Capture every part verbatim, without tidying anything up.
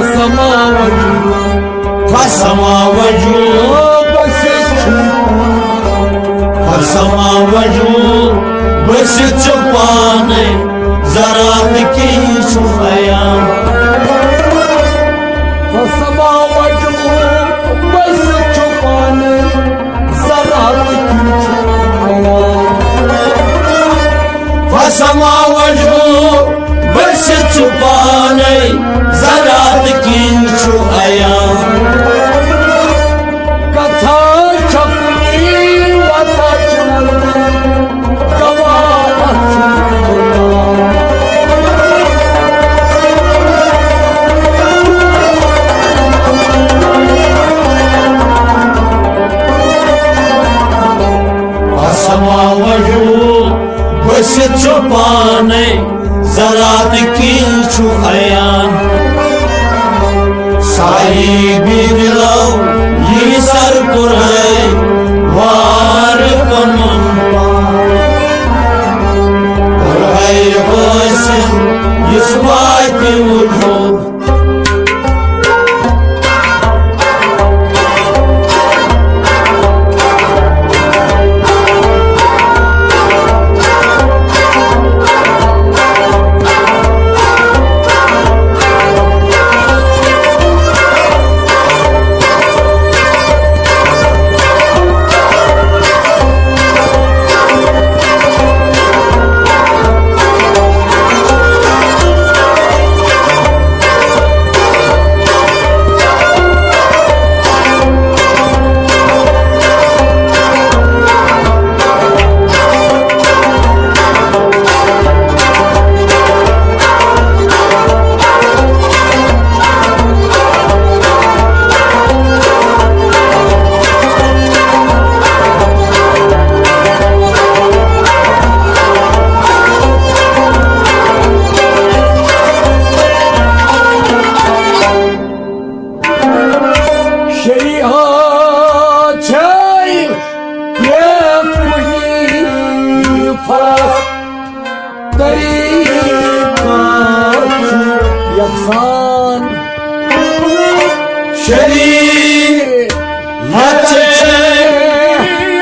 سما وجوہ، فسما وجوہ، بس چھُ۔ فسما وجوہ، بس چھُ پانے، ذرات کِنۍ چھُ عیان۔ فسما وجوہ، بس چھُ پانے، ذرات کِنۍ چھُ عیان۔ فسما وجوہ، بس چھُ پانے، ذرات کِنۍ چھُ عیان۔ کتھا چھپنی وتا چلن، گواہ چھُ۔ فسما وجوہ، بس چھُ پانے، ذرات کِنۍ چھُ عیان۔ ساری بی دلو یہِ سر کوٚرہے وار پنُن پان۔ کوٚرہے حٲصِل یُس واتہِ وجوہ۔ شریعت چھے پرٛٮ۪تھ کُنہِ فرق، طریقہ چھُ یکسان۔ شریعت چھے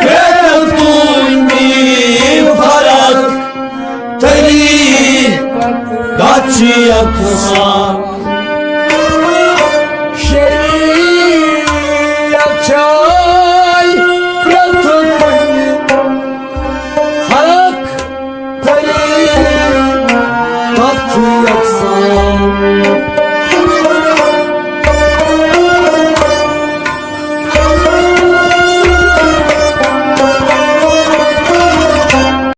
پرٛٮ۪تھ کُنہِ فرق، طریقہ چھُ یکسان۔